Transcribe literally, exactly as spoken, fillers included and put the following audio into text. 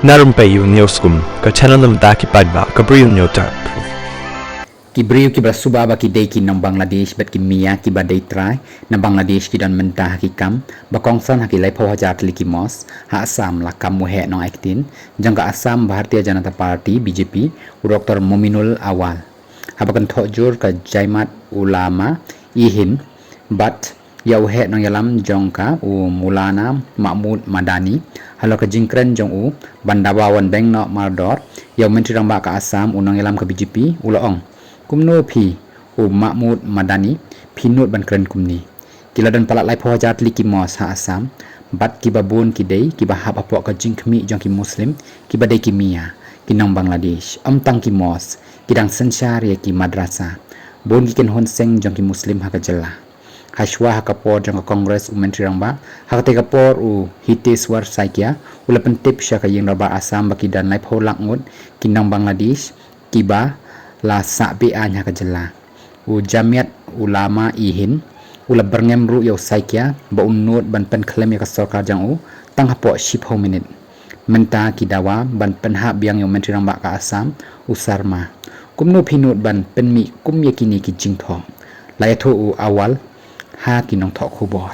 Na Rympei U News Kum, ka channel na bynta ki paidbah, ka Bri U News Tap. Ki briew kiba suba ba ki dei ki nong Bangladesh bad ki mia kiba dei trai na Bangladesh ki don mynta ha ki kam ba kongsan ha ki laiphew hajar tylli ki mosque ha Assam, la kam u heh nongaiktien jong ka Assam Bharatiya Janata Party, B J P, u Doctor Mominul Awal. Haba kynthoh jur ka Jaimat Ulama i Hind bad ïa u heh nongïalam jong ka, u Maulana Mahmood Madani, halor ka jingkren jong u ban dawa wan beng noh mardor ïa u Myntri Rangbah ka Assam, u nongïalam ka B J P u la ong: "Kumno phi, u Mahmood Madani, phi nud ban kren kumne? Ki la don palat laiphew hajar tylli ki mosque ha Assam, bad kiba bun ki dei kiba hap hapoh ka jingkhmih jong ki Muslim kiba dei ki mia, ki nong Bangladesh. Ym tang ki mosque, ki dang synshar ïa ki madrasa, bun ki kynhun seng jong ki Muslim ha ka jylla." Hashwa ha ka por jong ka Congress u Myntri Rangbah, ha katei ka por u Hiteswar Saikia u la pyntip sha ka Ïing Dorbar Assam ba ki don laiphew lak ngut ki nong Bangladesh kiba la sah be-aiñ ha ka jylla. U Jamiat Ulama i Hind u la byrngem ruh ïa u Saikia ba un nud ban pynkhlem ïa ka sorkar jong u tang hapoh shiphew minit. Mynta ki dawa ban pynhap biang ïa u Myntri Rangbah ka Assam, u Sarma: "Kumno phi nud ban pynmih kum ïa kine ki jingthoh?" La ïathuh u Awal ha ki nongthoh khubor.